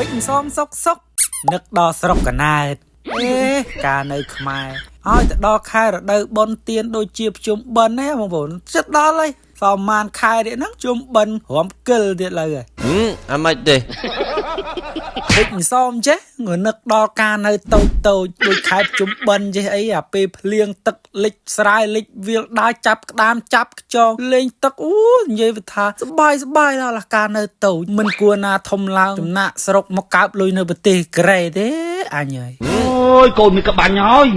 វិចសំសុកសុកនឹកដល់ស្រុកកណែតអេកាលនៅខ្មែរឲ្យទៅដល់ខែរដូវបុណ្យទានដូចជាភ្ជុំបិណ្ឌណាបងប្អូនចិត្តដល់ហើយសមមានខែទៀតហ្នឹងជុំបិណ្ឌរំកិលទៀតលើហើយ ហឹមអាម៉េចទេ វិចសំចេះងនឹកដល់ការនៅតូចតូចដូចខែភ្ជុំបិណ្ឌចេះអីអាពេលភ្លៀងទឹកលិចស្រែលិចវាលដើរចាប់ក្តាមចាប់ខ្យងលេងទឹកអូនិយាយវាថាសបាយសបាយដល់ការនៅតូចមិនគួរណាធំឡើងចំណាក់ស្រុកមកកើបលុយនៅប្រទេសកូរ៉េទេអញអើយ អូយកូនមានក្បាញ់ហើយ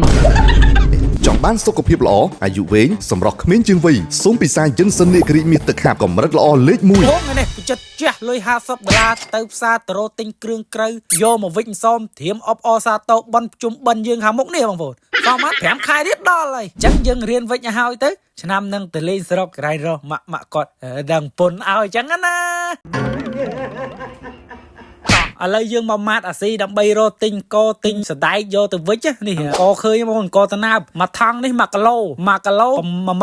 ចង់បានសុខភាពល្អអាយុវែងសម្រស់គ្មានជាងវ័យសូមពិសាយិនសិននេក្រីមាសទឹកខាបកម្រិតល្អលេខ1 អូថ្ងៃនេះពិចិត្រជះលុយ50ដុល្លារទៅផ្សារតរ៉ូទិញគ្រឿងក្រៅយកមកវិចសំត្រៀមអបអរសាទរបន់ភ្ជុំបិណ្ឌយើងខាងមុខនេះបងប្អូនសមបាន5ខែទៀតដល់ហើយអញ្ចឹងយើងរៀនវិចឲ្យហើយទៅឆ្នាំនឹងទៅលេងស្រុកក្រៃរស់ម៉ាក់ម៉ាក់គាត់ដឹងពុនឲ្យអញ្ចឹងណា តោះឥឡូវយើងមកម៉ាតអាស៊ីដើម្បីរកទិញកទិញសណ្ដែកយកទៅវិចនេះកឃើញបងប្អូនកតណាបមួយថង់នេះ1គីឡូ1គីឡូ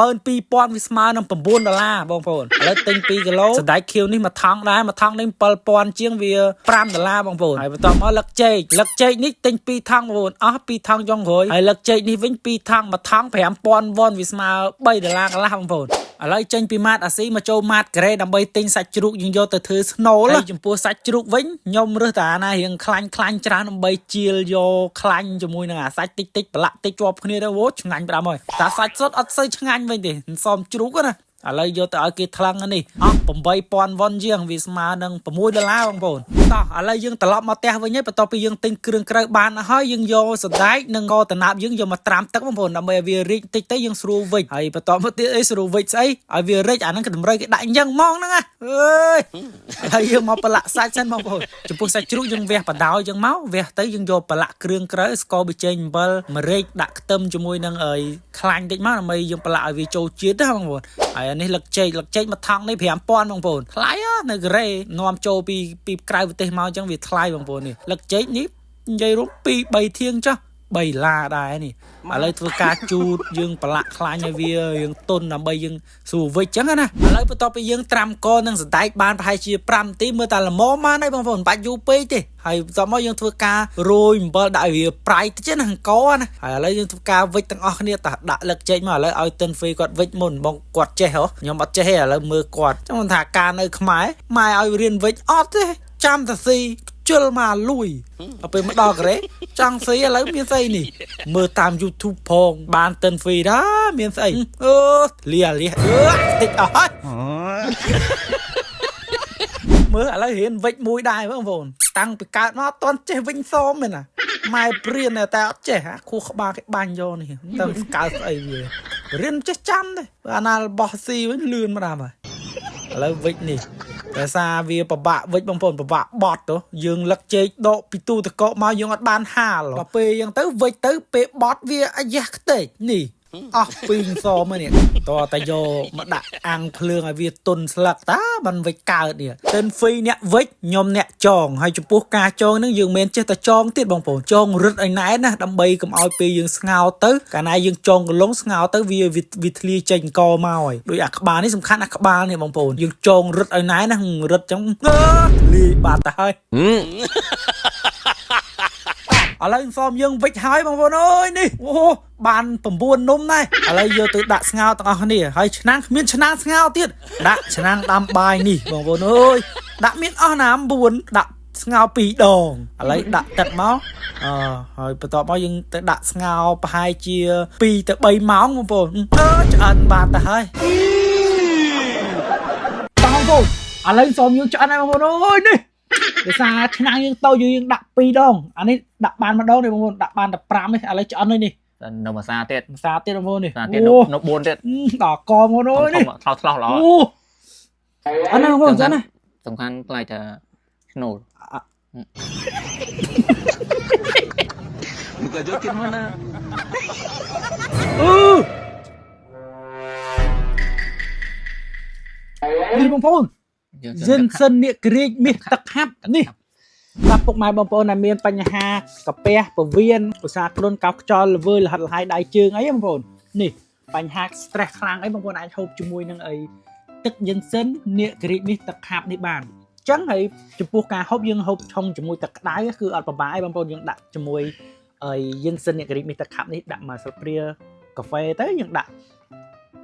12000វាស្មើនឹង9ដុល្លារបងប្អូនឥឡូវទិញ2គីឡូសណ្ដែកខៀវនេះមួយថង់ដែរមួយថង់នេះ7000ជាងវា5ដុល្លារបងប្អូនហើយបន្ទាប់មកលឹកចេកលឹកចេកនេះទិញ2ថង់បងប្អូនអស់2ថង់ចុងក្រោយហើយលឹកចេកនេះវិញ2ថង់មួយថង់5000វ៉ុនវាស្មើ3ដុល្លារកន្លះបងប្អូនឥឡូវចេញពីម៉ាតអាស៊ីមកចូលម៉ាតកូរ៉េដើម្បីទិញសាច់ជ្រូកយើងយកទៅធ្វើស្នូលហើយចំពោះសាច់ជ្រូកវិញខ្ញុំរើសតែអាណារៀងខ្លាញ់ខ្លាញ់ច្រើនដើម្បីជាលយកខ្លាញ់ជាមួយនឹងអាសាច់តិចតិចប្រឡាក់តិចជាប់គ្នាទៅអូឆ្ងាញ់ប្រាំហើយតែសាច់សុទ្ធអត់សូវឆ្ងាញ់វិញទេសន្សំជ្រូកណាឥឡូវយកទៅឲ្យគេថ្លឹងនេះអស់8000វ៉ុនជាងវាស្មើនឹង6ដុល្លារបងប្អូនតោះឥឡូវយើងត្រឡប់មកផ្ទះវិញហើយបន្ទាប់ពីយើងទិញគ្រឿងក្រៅបានអស់ហើយយើងយកសណ្ដែកនិងកតំណាបយើងយកមកត្រាំទឹកបងប្អូនដើម្បីឲ្យវារីកតិចទៅយើងស្រួលវិចហើយបន្ទាប់មកទៀតអីស្រួលវិចស្អីឲ្យវារីកអាហ្នឹងក៏តម្រូវគេដាក់អញ្ចឹងហ្មងហ្នឹងណាអើយឥឡូវយើងមកប្រឡាក់សាច់សិនបងប្អូនចំពោះសាច់ជ្រូកយើងវះបដោយអញ្ចឹងមកវះទៅយើងយកប្រឡាក់គ្រឿងក្រៅស្ករប៊ីចេងអំបិលម្រេចដាក់ខ្ទឹមជាមួយនឹងអីខ្លាញ់តិចមកដើម្បីយើងប្រឡាក់ឲ្យវាចូលជាតិណាបងប្អូនហើយអានេះលឹកចេកលឹកចេកមួយថង់នេះ5000បងប្អូនថ្លៃហ៎នៅកូរ៉េនាំចូលពីពីក្រៅប្រទេសមកអញ្ចឹងវាថ្លៃបងប្អូននេះលឹកចេកនេះនិយាយរួម2 3ធៀងចុះ3ឡាដែរនេះឥឡូវធ្វើការជូតយើងប្រឡាក់ខ្លាញ់ឲ្យវាយើងទុនដើម្បីយើងស្រួលវិចអញ្ចឹងណាឥឡូវបន្ទាប់ពីយើងត្រាំកនិងសណ្ដែកបានប្រហែលជា5នាទីមើលតែល្មមបានហើយបងប្អូនមិនបាច់យូរពេកទេហើយបន្ទាប់មកយើងធ្វើការរោយអំបិលដាក់ឲ្យវាប្រៃតិចណាអង្គណាហើយឥឡូវយើងធ្វើការវិចទាំងអស់គ្នាតោះដាក់លឹកចេកមកឥឡូវឲ្យតិនហ្វីគាត់វិចមុនបងគាត់ចេះហ៎ខ្ញុំអត់ចេះទេឥឡូវមើលគាត់ចង់ថាការនៅខ្មែរម៉ែឲ្យរៀនវិចអត់ទេចាំតាស៊ីជិលមកលួយដល់ពេលមកដល់កូរ៉េចង់ស្អីឥឡូវមានស្អីនេះមើលតាម YouTube ផងបានតិនហ្វីដែរមានស្អីអឺលាលាអឺតិចអស់ហើយមើលឥឡូវរៀនវិចមួយដែរបងប្អូនតាំងពីកើតមកអត់ទាន់ចេះវិញសមទេណាម៉ែព្រៀនតែអត់ចេះអាខួរក្បាលគេបាញ់យកនេះមិនដឹងកើតស្អីវារៀនចេះចាំទេអាណារបស់ស៊ីវិញលឿនមកដល់ហើយឥឡូវវិចនេះតែសារវាពិបាកវិចបងប្អូនពិបាកបត់ទៅយើងលឹកចេកដកពីទូតកកមកយើងអត់បានហាលដល់ពេលអញ្ចឹងទៅវិចទៅពេលបត់វាអាយ៉ាស់ខ្ទេចនេះអស់ពីងសមនេះតតែយកមកដាក់អាំងភ្លើងឲ្យវាទុនស្លឹកតាបានវិចកើតនេះតិនហ្វីអ្នកវិចខ្ញុំអ្នកចងហើយចំពោះការចងនឹងយើងមិនចេះតែចងទៀតបងប្អូនចងរឹតឲ្យណែនណាដើម្បីកុំឲ្យពេលយើងស្ងោរទៅកាលណាយើងចងកលងស្ងោរទៅវាវាធ្លាយចេញកមកហើយដូចអាក្បាលនេះសំខាន់អាក្បាលនេះបងប្អូនយើងចងរឹតឲ្យណែនណារឹតចឹងធ្លាយបាត់ទៅហើយ ហឹម ឥឡូវសមយើងវិចហើយបងប្អូនអើយនេះអូបាន9នំដែរឥឡូវយកទៅដាក់ស្ងោរទាំងអស់គ្នាហើយឆ្នាំងគ្មានឆ្នាំងស្ងោរទៀតដាក់ឆ្នាំងដាំបាយនេះបងប្អូនអើយដាក់មានអស់ណា9ដាក់ស្ងោរ2ដងឥឡូវដាក់ទឹកមកអឺហើយបន្ទាប់មកយើងទៅដាក់ស្ងោរប្រហែលជា2ទៅ3ម៉ោងបងប្អូនអឺឆ្អិនបាត់ទៅហើយតោះបងប្អូនឥឡូវសមយើងឆ្អិនហើយបងប្អូនអើយនេះដោយសារឆ្នាំងយើងតូចយើងដាក់2ដងអានេះដាក់បានម្ដងទេបងប្អូនដាក់បានតែ5ទេឥឡូវឆ្អិនហើយនេះ នៅមួយសាទៀត ភាសាទៀតបងប្អូននេះ សាទៀត អូ នៅ4ទៀត ដល់កបងប្អូនអើយនេះ ថោឆ្លោះល្អ អូអត់ណាបងប្អូនឆ្អិនណា សំខាន់ខ្លាចថាស្នូល Buka jokin mana? អឺនេះបងប្អូន យើង សិនសិននៀកក្រៀកមាសទឹកហាប់នេះសម្រាប់ពុកម៉ែបងប្អូនដែលមានបញ្ហាកាពះពវៀនឧស្សាហ៍គ្រុនកោសខ្យល់ល្វើយលហិតលហាយដៃជើងអីបងប្អូននេះបញ្ហា stress ខ្លាំងអីបងប្អូនអាចហូបជាមួយនឹងអីទឹកយិនសិននៀកក្រៀកមាសទឹកហាប់នេះបាន ចឹងហើយចំពោះការហូបយើងហូបឆុងជាមួយទឹកក្តៅគឺអត់ពិបាកទេបងប្អូនយើងដាក់ជាមួយអីយិនសិនអ្នករីមីទឹកខាប់នេះដាក់មកស្លាបព្រាកាហ្វេទៅយើងដាក់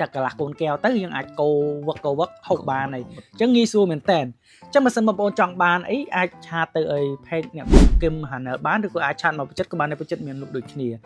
ទឹកកន្លះកូនកែវទៅយើងអាចកូរវឹកកូរវឹកហូបបានហើយអញ្ចឹងងាយស្រួលមែនតើអញ្ចឹងបើសិនបងប្អូនចង់បានអីអាច chat ទៅអី page អ្នកគឹមហាណែលបានឬក៏អាច chat មកបច្ចិតក៏បានដែរបច្ចិតមានលក់ដូចគ្នា។